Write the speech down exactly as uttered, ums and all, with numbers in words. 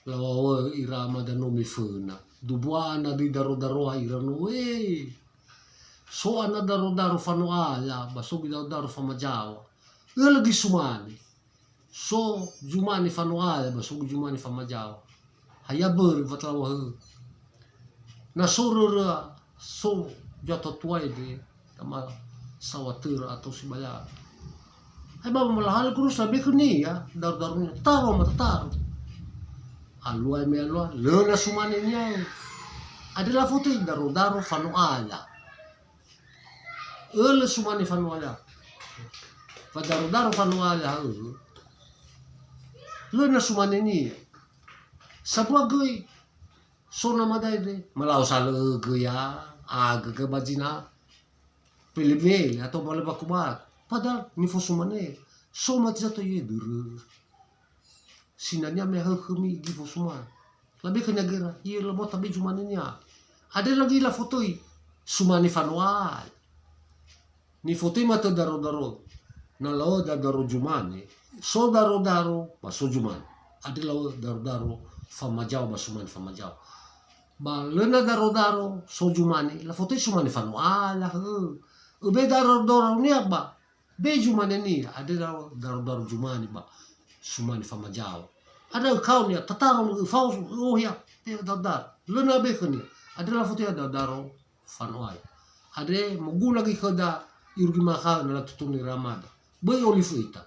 Laŵa'ö ira amada no meföna. Dumbua ana döi daro-daroa ira no, e. So ana daro-daro fano'aya, ba so göi daro-daro famazaŵa. Ölö göi sumane. So zumane fano'aya, ba so göi zumane famazaŵa. Hadia börö wa talaŵa'ö. Na so röröa, so zatuatuae de, tama saŵa töra atau sibayara. Hai ba malahalö guru sabe khönia, daro-daronia, tataro ma tataro. Alua me alua, lö na sumanenia. Andre lafotoi daro-daro fano'aya. Ölö sumane fano'aya. Fa daro-daro fano'aya, ö. Lö na sumanenia. Sambua göi, so namada ere, malau salö'ö göi ya, a gögö ba zina. Pele-pele atau ba lö baku-baku. Padahal nifosumane. So mati sato ye dörö. Sinania me hakhömi igi fosumane. Labe khönia göra, ye lö mota be zumanenia. Andre lagi lafotoi, sumane fano'aya. Nifotoi ma tö daro-daro. Na laŵa'ö daro-daro zumane, so daro-daro, ba so zumane. Andre laŵa'ö daro-daro famazaŵa ba sumane famazaŵa. Ba lö na daro-daro, so zumane, lafotoi sumane fano'aya, hö. Öbe daro-daronia ba, be zumanenia, andre laŵa'ö daro-daro zumane ba, sumane famazaŵa. Andre ökaonia, tataro öfao, ö'ohia, te daro-daro. Lö na be khönia, andre lafotoi daro-daro, fano'aya. Andre moguna göi khöda irugi makha'ö na latutunu ira amada. Böi olifu ita.